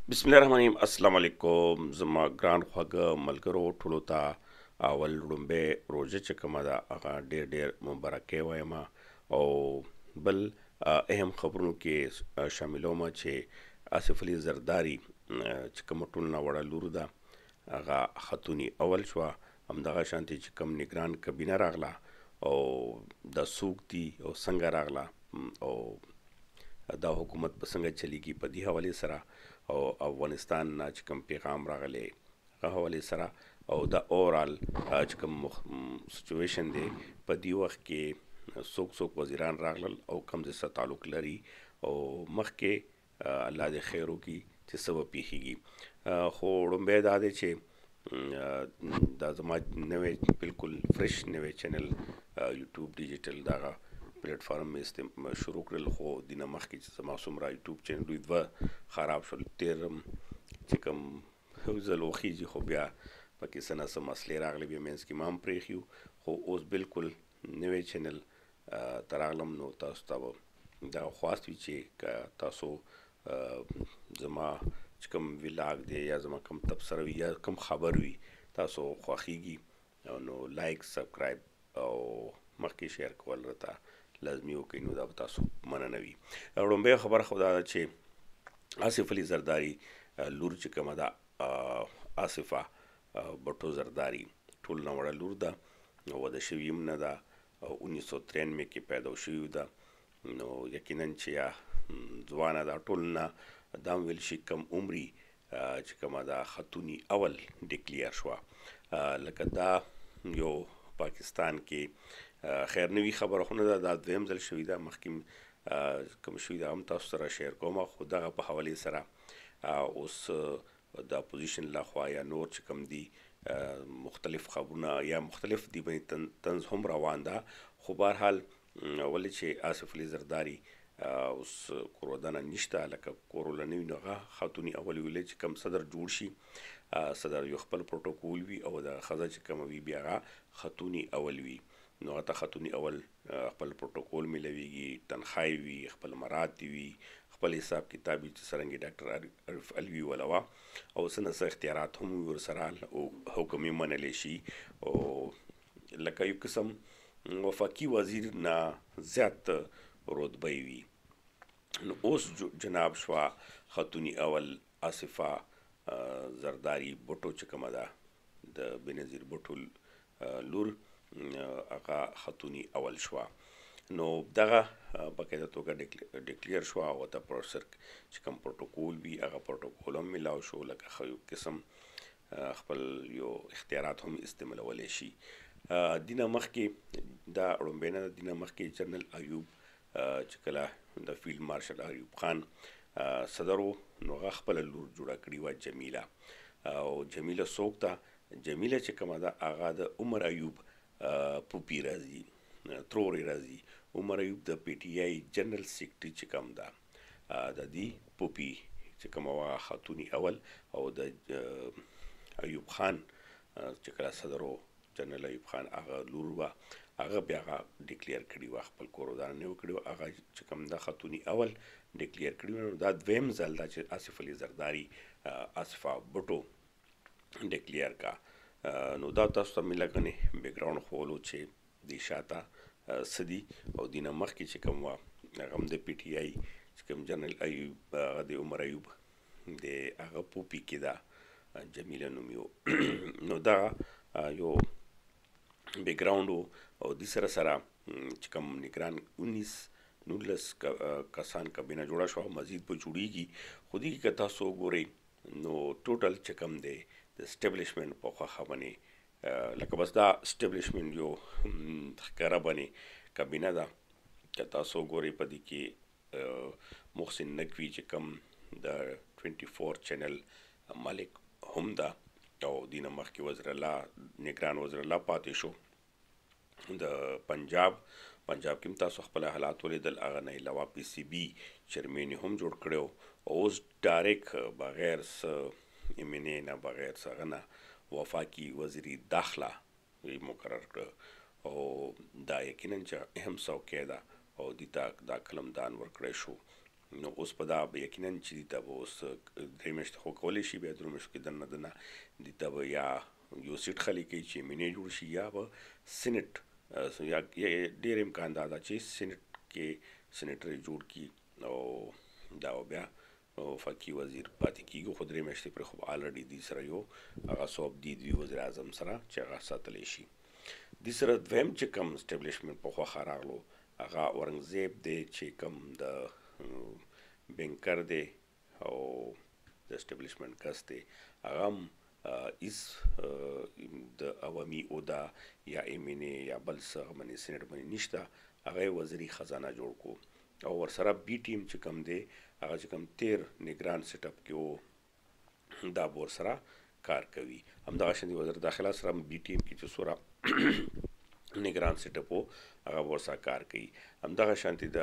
بسم الله الرحمن الرحیم. السلام علیکم زما ګران خواږه ملګرو ټولو ته اول لومبه روزه چې کومه ده هغه ډیر ډیر مبارکي وایم. او بل اهم خبرونو کې شاملوم چې آصف علي زرداري چې کومه ټول نه وړه لور ده هغه خاتوني اول شوه. همدغه شانتي چې کوم نګران کابینه راغله او دا څوک دي او څنګه راغله او دا حکومت به څنګه چلیږي په دې حوالې سره، او افغانستان نه چې کوم پیغام راغلی هغه حوالې سره، او دا اوورال چې کوم سچویشن دی په دې وخت کې څوک څوک وزیران راغلل او کوم ځای سره تعلق لري، او مخکې الله دې خیر وکړي چې څه به پېښېږي. خو ړومبی دا دی چې دا زما نوی بالکل فرش نوی چینل یوټیوب ډیجیټل دغه پلیټ فارم مې شروع کړل. خو دینه مخکې چې زما څومره یوټیوب چینل دوی دوه خراب شول، تېر چې کوم ځل وخیږي خو بیا پکې څه نه څه مسلې راغلې، بیا منځ کې ما هم پرېښي وو. خو اوس بالکل نوی چینل ته راغلم، نو تاسو ته به دا خواست وي چې که تاسو زما چې کوم ویلاګ دی یا زما کوم تبصره وي یا کوم خبر وي تاسو خوښیږي نو لایک سبسکرایب او مخکې شیر کول راته لازمي وکړئ، نو دا به تاسو مننه وي. لومړۍ خبره خو دا ده چې آصف علي زرداري لور چې کومه ده آصفه بټو زرداري ټول نه وړه لور ده، واده شوې هم نه ده، 1993 کې پیدا شوې ده. نو یقینا چې یا ځوانه ده، ټول نه دا هم ویل شي کم عمري چې کومه ده خاتوني اول ډیکلیر شوه. لکه دا یو پاکستان کې خیر نوي خبره خو نه ده، دا دویم ځل شوې ده، مخکې کوم شوې ده هم تاسو سره شیر کوم. خو دغه په حوالې سره اوس د اپوزیشن لخوا یا نور چې کوم دي مختلف خبرونه یا مختلف دی باندې طنز هم روان ده. خو بهرحال ولې چې آصف علي زرداري اوس کورودنه نشته، لکه کور له نه وي، نو هغه خاتوني اول ویلې چې کوم صدر جوړ شي صدر یو خپل پروتوکول وي او د ښځه چې کومه وي بیا هغه خاتوني اول وي، نو هغه ته خاتوني اول خپل پروتوکول میلاویږي، تنخوا یې وي، خپل مرات یې وي، خپل حساب کتاب وي چې څرنګه ډاکټر عارف علوي ولا وه، او څه نه څه اختیارات هم وي ورسره او حکم یې منلی شي، او لکه یو قسم وفاقي وزیر نه زیات رتبه یې وي. نو اوس جناب شوه خاتوني اول آصفه زرداري بوټو چې کومه ده د بېنظیر بوټو لور هغه خاتوني اول شوه. نو دغه باقاعده توګه ډیکلیر شوه او ته پروسر چې کوم پروتوکول وي هغه پروتوکول هم میلاو شو، لکه ښه یو قسم خپل یو اختیارات هم استعمالولی شي. دینه مخکې دا ړومبی نه ده، دینه مخکې جنرال ایوب چې کله د فیلډ مارشل ایوب خان صدر و، نو هغه خپله لور جوړه کړې وه جمیله. او جمیله څوک ده؟ جمیله چې کومه ده هغه د عمر ایوب پوپي راځي، ترور یې راځي. عمر ایوب د پي ټي آی جنرال سیکرټري چې کوم ده د دې پوپي چې کومه وه خاتوني اول، او د ایوب خان چې کله صدر و جنرال ایوب خان هغه لور وه، هغه بیا هغه ډیکلیر کړې وه، خپل کورودانه نه کړې وه، هغه چې کوم ده خاتوني اول ډیکلیر کړې وه. نو دا دویم ځل ده چې آصف علي زرداري آصفه بټو ډیکلیر کا. نو دا تاسو ته مې لږ بیکګراونډ ښوولو چې دې شاته څه دي. او دینه مخکې چې کوم وه هغه هم د پي ټي آی چې کوم جنرال ایوب هغه د عمر ایوب د هغه پوپي کې ده جمیله نوم یې و. نو دا یو بیکګراونډ و. او دې سره سره چې کوم نګران 19 کسان کابینه جوړه شوه، مزید به جوړیږي. خو دې کې که تاسو وګورئ نو ټوټل چې کوم دی د اسټبلشمنټ په خوښه باندې لکه بس دا اسټبلشمنټ یو ښکاره باندې کابینه ده. که تاسو وګورئ په دې کې محسن نقوي چې کوم د 24 چینل مالک هم ده، او دینه مخکې وزیر الله نګران وزیر الله پاتې شو د پنجاب. پنجاب کې هم تاسو خپل حالات ولیدل. هغه نه علاوه پي سي بي چیرمین یې هم جوړ کړی و، او اوس ډایرک بغیر څه ایم این ای نه بغیر څه هغه نه وفاقي وزیر داخله یې مقرر کړ، او دا یقینا چې اهم څوکۍ ده او دې ته دا قلمدان ورکړی شو. نو اوس په دا یقینا چې دي ته به اوس 3 میاشتې خو کولی شي، بیا 3 میاشتو کې دننه دننه دي ته به یا یو سیټ خالي کوي چې ایم این ای جوړ شي، یا به سینټ، یا ډېر امکان دا ده چې سینټ کې سینیټر جوړ کړي او دا به بیا وفاقي وزیر پاتې کېږي. خو 3 میاشتې پرې خو الریډي دوی سره یو هغه ثواب دی دوی وزیر اعظم سره چې هغه ساتلی شي. دې سره دویم چې کوم اسټابلیشمنټ په خوښه راغلو هغه اورنګزیب دی چې کوم د بینکر دی او د اسټابلیشمنټ کس دی، هغه هم هیڅ د عوامي عهده یا ایم این ای یا بل څه هغه باندې سینیټ باندې نشته، هغه یې وزیري خزانه جوړ کړو. او ورسره بي ټیم چې کوم دی هغه چې کوم تیر نګران سیټ اپ کې و دا به ورسره کار کوي. همدغه شان د وزیر داخله سره هم بي ټیم کې چې څومره نګران سیټ اپ و هغه به ورسره کار کوي. همدغه شانتې د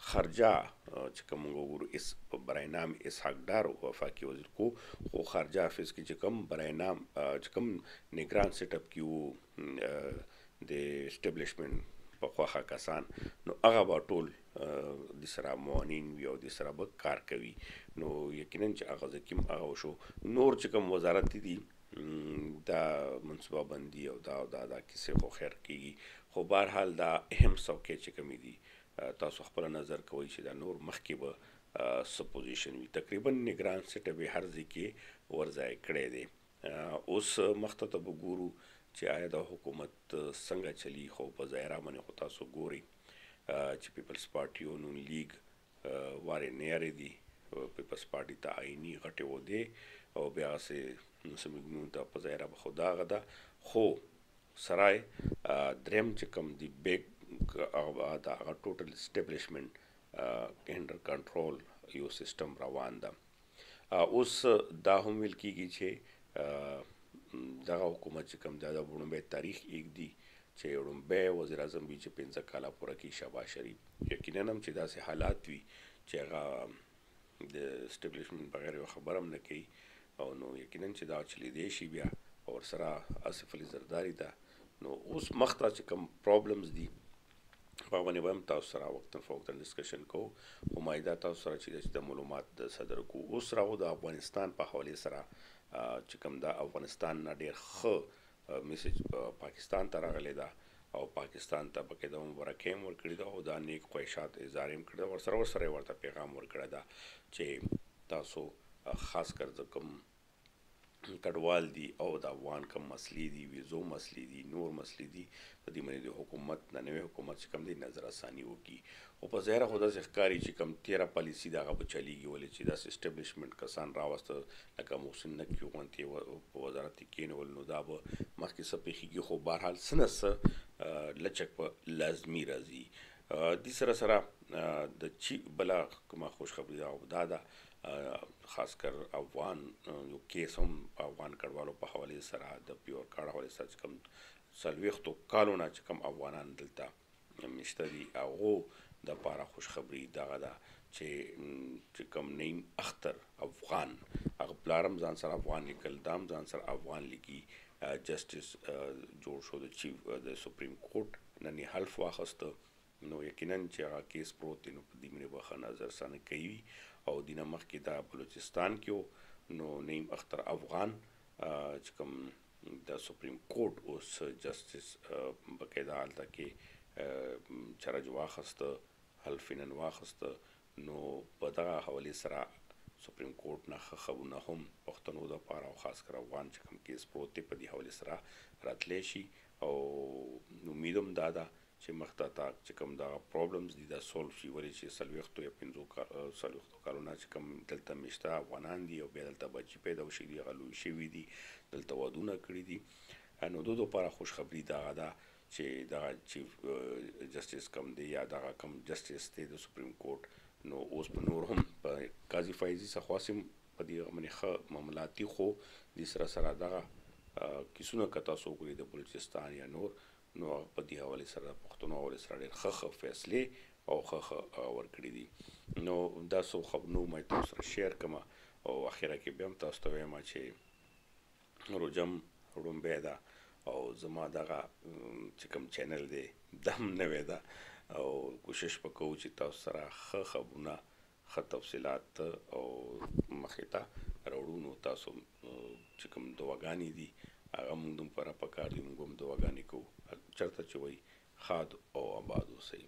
خارجه چې کوم موږ وګورو اس برای نام اسحاق ډار وفاقي وزیر کو، خو خارجه افیس کې چې کوم برای نام چې کوم نګران سیټ اپ کې وو د اسټابلیشمنټ په خوښه کسان، نو هغه به ټول د سره معاونین وي او د سره به کار کوي. نو یقینا چې هغه ځکه هم هغه وشو. نور چې کوم وزارت دي دا منصوبه بندي او دا او دا دا کیسې خو خیر کېږي، خو بهرحال دا اهم څوکۍ چې کومې دي تاسو خپله نظر کوئ چې دا نور مخکې به څه پوزیشن وي. تقریبا نګران سیټ به هر ځای کې ورځای کړی دی. اوس مخته ته به ګورو چې آیا دا حکومت څنګه چلی. خو په ظاهره باندې خو تاسو ګورئ چې پیپلز پارټي او نون لیګ وارې نیارې دي. پیپلز پارټي ته آئیني غټې عہدې او بیا هغسې مسلم لیګ نون ته په ظاهره به خو دغه ده، خو سرای دریم چې کوم دی بیګ هغه د هغه ټوټل اسټابلیشمنټ انډر کنټرول یو سیستم روان ده. اوس دا هم ویل کېږي چې دغه حکومت چې کوم دی دا وړومبی تاریخ ایږدي چې وړومبی وزیر اعظم وي چې 5 کاله پوره کړي شهباز شریف. یقینا هم چې داسې حالات وي چې هغه د اسټابلیشمنټ بغیر یو خبره هم نه کوي، او نو یقینا چې دا چلیدی شي بیا او ورسره آصف علي زرداري ده. نو اوس مخته چې کوم پرابلمز دي په هغه باندې به هم تاسو سره وقتاً فوقتاً ډسکشن کوو، خو ما دا تاسو سره چې د معلومات د صدر کو. اوس راغو د افغانستان په حوالې سره چې کوم د افغانستان نه ډېر ښه میسج پاکستان ته راغلی ده او پاکستان ته پکې د مبارکۍ هم ورکړې ده او دا نیک خواهشات اظهار یې هم کړی ده، ورسره ورسره یې ورته پیغام ورکړی ده چې تاسو خاص کر د کوم کډوال دي او د افغان کوم مسلې دي، ویزو مسلې دي، نور مسلې دي، په دې باندې د حکومت نه نوی حکومت چې کوم دی نظر ثاني وکړي. خو په ظاهره خو داسې ښکاري چې کوم تېره پالیسي د هغه به چلېږي، ولې چې داسې اسټابلیشمنټ کسان راوسته لکه محسن نقوي غوندې په وزارت کې کېنول، نو دا به مخکې څه پېښېږي، خو بهرحال څه نه څه لچک به لازمي راځي. دې سره سره د چی بله کومه خوشخبري دا ده خاص کر افغان یو کیس هم په افغان کډوالو په حوالې سره د پیور کارډ حوالې سره چې کوم 40 کالو نه چې کوم افغانان دلته میشته دي هغو دپاره خوشخبري دغه ده چې کوم نعیم اختر افغان، هغه پلار هم ځان سره افغان لیکل، دا هم ځان سره افغان لیکي، جسټس جوړ شو د چیف د سپریم کورټ نن یې حلف واخیسته. نو یقینا چې هغه کیس پروت دی نو په دې باندې به ښه نظر ثاني کوي. او دینه مخکې دا بلوچستان کې و، نو نعیم اختر افغان چې کوم د سپریم کورټ اوس جسټس باقاعده هلته کې چارج واخیسته، حلف یې نن واخیسته. نو په دغه حوالې سره سپریم کورټ نه ښه خبرونه هم پښتنو دپاره او خاص کر افغان چې کوم کیس پروت دی په دې حوالې سره راتلی شي. او امید هم دا ده چې مخته تا چې کوم دغه پرابلمز دي دا سولف شي، ولې چې 40 یا 45 کالو نه چې کوم دلته میشته افغانان دي او بیا دلته بچي پیدا شوي دي، هغه لوی شوي دي، دلته ودونه کړي دي. نو دو دپاره خوشخبري دغه ده چې دغه چیف جسټس کم دی یا دغه کم جسټس دی د سپریم کورټ، نو اوس په نور هم په قاضي فایزي څخه خو هسې هم په دې باندې ښه معاملات دي، خو دې سره سره دغه کیسونه که تاسو وګورئ د بلوچستان یا نور، نو هغه په دې حوالې سره د پښتنو حوالې سره ډېر ښه ښه فیصلې او ښه ښه ورکړي دي. نو دا څو خبرونه ما تاسو سره شیر کړم او اخره کې بیا هم تاسو ته وایم چې روژه هم ړومبی ده او زما دغه چې کوم چینل دی دا هم نوی ده او کوشش به کوو چې تاسو سره ښه خبرونه ښه تفصیلات او مخې ته راوړو. نو تاسو چې کوم دعاګانې دي هغه موږ هم پر پکار دي، موږ هم دعاګانې کوو. چرته چې وایي ښاد او آباد اوسئ.